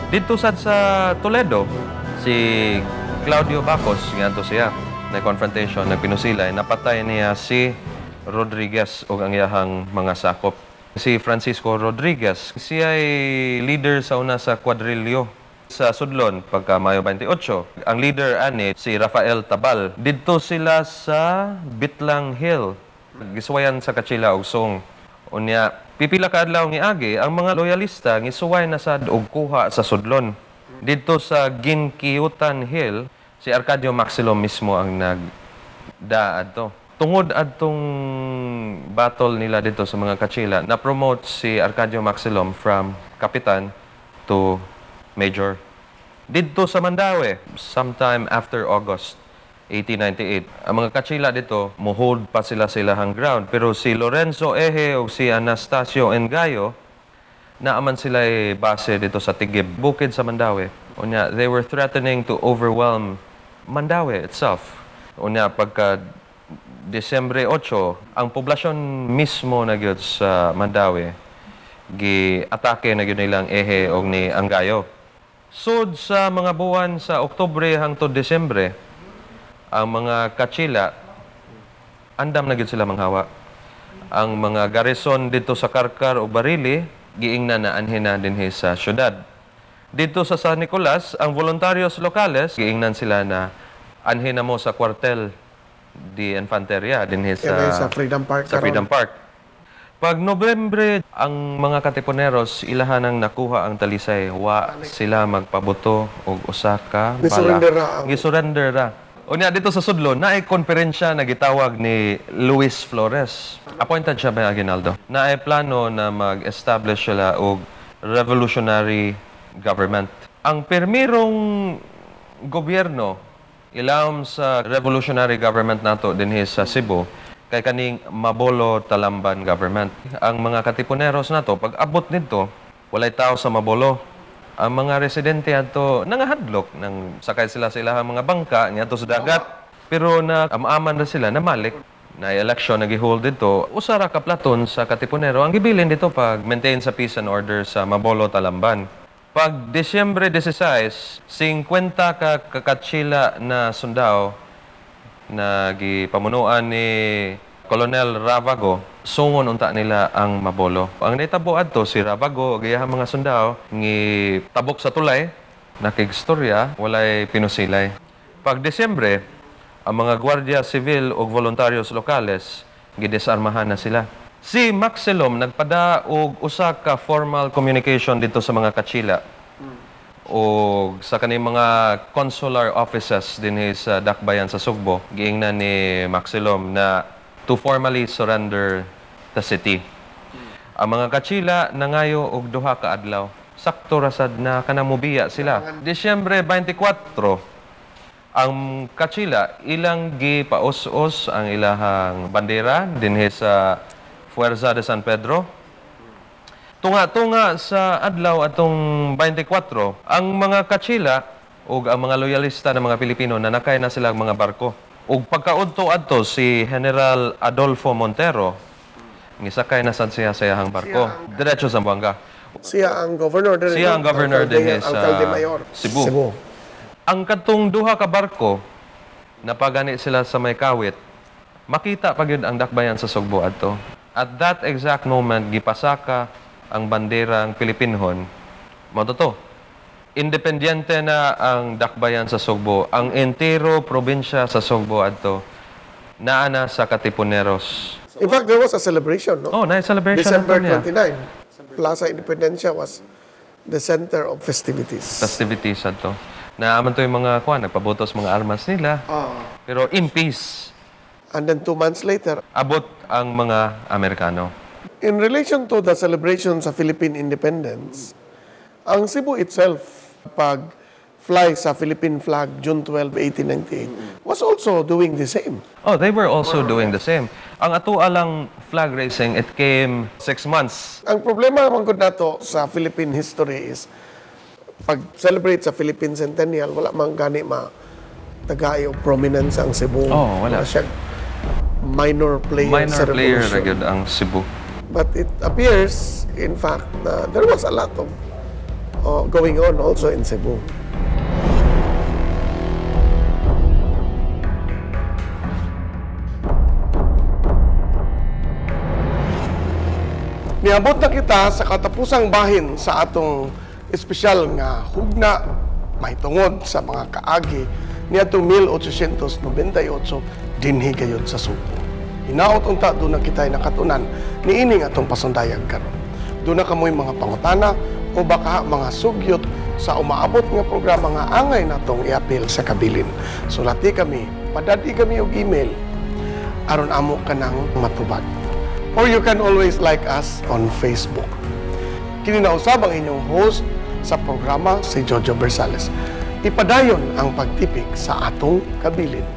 Didto sad sa Toledo, si Claudio Bacos, ngadto siya, na confrontation, nagpinusilay, napatay niya si Rodriguez ug ang iyahang mga sakop. Si Francisco Rodriguez, siya ay leader sa una sa Cuadrillo sa Sudlon pagka Mayo 28. Ang leader ani si Rafael Tabal. Didto sila sa Bitlang Hill. Gisuwayan sa Kachila og Song. Unya, pipila ka adlaw ngiagi, ang mga loyalista ngisuway na sad og kuha sa Sudlon. Didto sa Ginkiyutan Hill, si Arcadio Maxilom mismo ang nagda adto. Tungod adtong battle nila dito sa mga Kachila, na-promote si Arcadio Maxilom from kapitan to major. Didto sa Mandaue, sometime after August 1898, ang mga Kachila dito, muhold pa sila sa ilahang ground. Pero si Lorenzo Eje o si Anastasio Engayo, naaman sila base dito sa Tigib, bukid sa Mandaue. Unya, they were threatening to overwhelm Mandaue itself. Unya, pagka Disyembre 8, ang poblasyon mismo na gyud sa Mandaue, gi-atake na gyud nilang Eje og ni Angayo. Sud sa mga buwan sa Oktubre hangtod Disyembre, ang mga Kachila, andam na gyud sila manghawa. Ang mga garrison dito sa Karkar o Barili, giingnan na anhin na dinhi sa syudad. Dito sa San Nicolas, ang voluntarios locales, giingnan sila na anhin na mo sa cuartel de Infanteria dinhi sa Yan ay sa Freedom Park sa karon. Freedom Park. Pag Nobyembre, ang mga Katipuneros ilahan ang nakuha ang Talisay. Wa sila magpabuto og usa ka bala. Gisurrender ra Gisurrender ra. Unya dito sa Sudlon, naay konferensya na gitawag ni Luis Flores. Appointed siya by Aguinaldo. Naay plano na mag-establish sila og revolutionary government. Ang pirmirong gobyerno ilawom sa revolutionary government nato dinhi sa Cebu kay kaning Mabolo Talamban government. Ang mga Katipuneros nato pag abot nito, walay tao sa Mabolo. Ang mga residente adto nangahadlok nang sakay sila sa ilahang mga bangka niadto sa dagat. Pero na amaman na sila namalik na election na gihold dito, usa ra ka platoon sa Katipunero ang gibilin dito pag maintain sa peace and order sa Mabolo Talamban. Pag Disyembre 16, 50 ka kakachila na sundao na gipamunuan ni Colonel Ravago, sungon unta nila ang Mabolo. Ang nahitabo adto si Ravago ug iyahang mga sundao ngi tabok sa tulay, nakigstorya, walay pinusilay. Pag Disyembre, ang mga Guardia Civil ug voluntaryos lokales gidisarmahan na sila. Si Maxilom nagpada og usa ka formal communication dito sa mga Kachila o sa kaning mga consular offices dinhi sa Dakbayan sa Sugbo, giingnan ni Maxilom na to formally surrender the city. Ang mga Kachila nangayo og duha ka adlaw. Sakto ra sad na kanang mubiya sila. Disyembre 24, ang Kachila ilang gipaus-os ang ilahang bandera dinhi sa Fuerza de San Pedro. Tunga-tunga sa adlaw atong 24, ang mga Kachila ug ang mga loyalista ng mga Pilipino nanakay na sila ang mga barko. Ug pagkaudto adto si General Adolfo Montero, ngisakay na sad siya sa iyahang barko diretso sa Zamboanga. Siya ang governor din. Siya ang governor Alcalde, dinhi sa Alcalde Mayor. Cebu. Cebu. Ang kadtong duha ka barko, napagani sila sa may kawit, makita pa gyud ang dakbayan sa Sugbo adto. At that exact moment, gipasaka ang banderang Pilipinhon. Mao to to. Independyente na ang dakbayan sa Sugbo. Ang entero probinsya sa Sugbo adto naa na sa Katipuneros. In fact, there was a celebration, no? Oh, nice celebration December adto niya. 29. Plaza Independencia was the center of festivities. Festivities adto. Naaman to yung mga kuan, nagpabutos mga armas nila. Pero in peace, And then 2 months later, abot ang mga Amerikano. In relation to the celebration sa Philippine Independence, ang Cebu itself, pag fly sa Philippine flag June 12, 1898, was also doing the same. Oh, they were also doing the same. Ang atua lang flag raising, it came 6 months. Ang problema man gud nato sa Philippine history is pag celebrate sa Philippine Centennial, wala man gani ma tagay og prominence ang Cebu. Oh, wala. Siya minor player Minor sa player revolution. ra gyud ang Cebu. But it appears, in fact, na there was a lot of going on also in Cebu. Niabot na kita sa katapusang bahin sa atong espesyal nga hugna mahitungod sa mga kaagi niadtong 1898 dinhi gayud sa Sugbo. Hinaot unta duna kita'y nakatunan niining atong pasundayag karon. Duna kamoy mga pangutana o baka mga sugyot sa umaabot nga programa nga angay natong iapil sa kabilin. Sulati kami, padad-i kami og email aron amo kanang matubag. Or you can always like us on Facebook. Kini na usab ang inyong host sa programa, si Jojo Bersales. Ipadayon ang pagtipik sa atong kabilin.